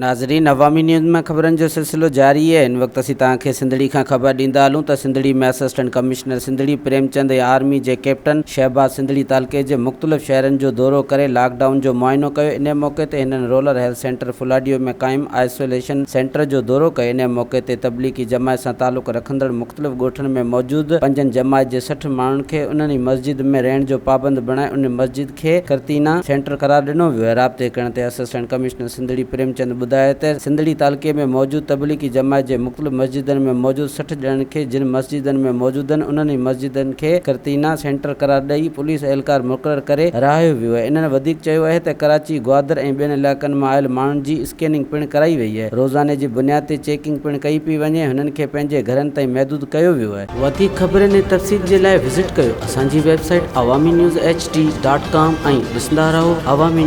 ناظرين عوامي نيوز ۾ خبرن جو سلسلو جاري آهي هن وقت اسين توهان کي سنڌڙي کان خبر ڏيندا هلون ته Sindhri ۾ assistant commissioner Sindhri Prem Chand ۽ army جي ڪئپٽن شهباز سنڌڙي تعلقي جي مختلف شهرن جو دورو ڪري لاڪ ڊائون جو معائنو ڪيو انهي موقعي تي هنن رولر هيلٿ سينٽر ڦلاڊيو ۾ قائم آئسوليشن سينٽر جو دورو ڪيو انهي موقعي تي تبليغي جماعت سان تعلق رکندڙ مختلف ڳوٺن ۾ موجود پنجن جماعت جي 60 ماڻهن کي انهن ئي مسجد ۾ رهڻ جو پابند بڻائي انهي مسجد کي قرنطينه سينٽر قرار ڏنو ويو آهي. رابطي ڪرڻ تي اسسٽنٽ ڪمشنر سنڌڙي پريم چند ٻڌايو ته سنڌڙي تعلقي ۾ موجود تبليغي جماعت جي مختلف مسجدن ۾ موجود 60 ڄڻن کي جن مسجدن ۾ موجود آهن انهن ئي مسجدن کي قرنطينه سينٽر قرار ڏئي پوليس اهلڪار مقرر ڪري رهايو ويو آهي. انهن وڌيڪ چيو آهي ته ڪراچي، گوادر ۽ ٻين علائقن مان آيل ماڻهن جي اسڪيننگ پڻ ڪرائي وئي آهي. روزاني جي بنياد تي چيڪنگ پڻ ڪئي پئي وڃي. هنن کي پنهنجي گهرن تائين محدود ڪيو ويو آهي. وڌيڪ خبرن ۽ تفصيل جي لاء وزٽ ڪيو اسان جي website Awami news H D dot com ۽ ڏسندا رهو عوامي.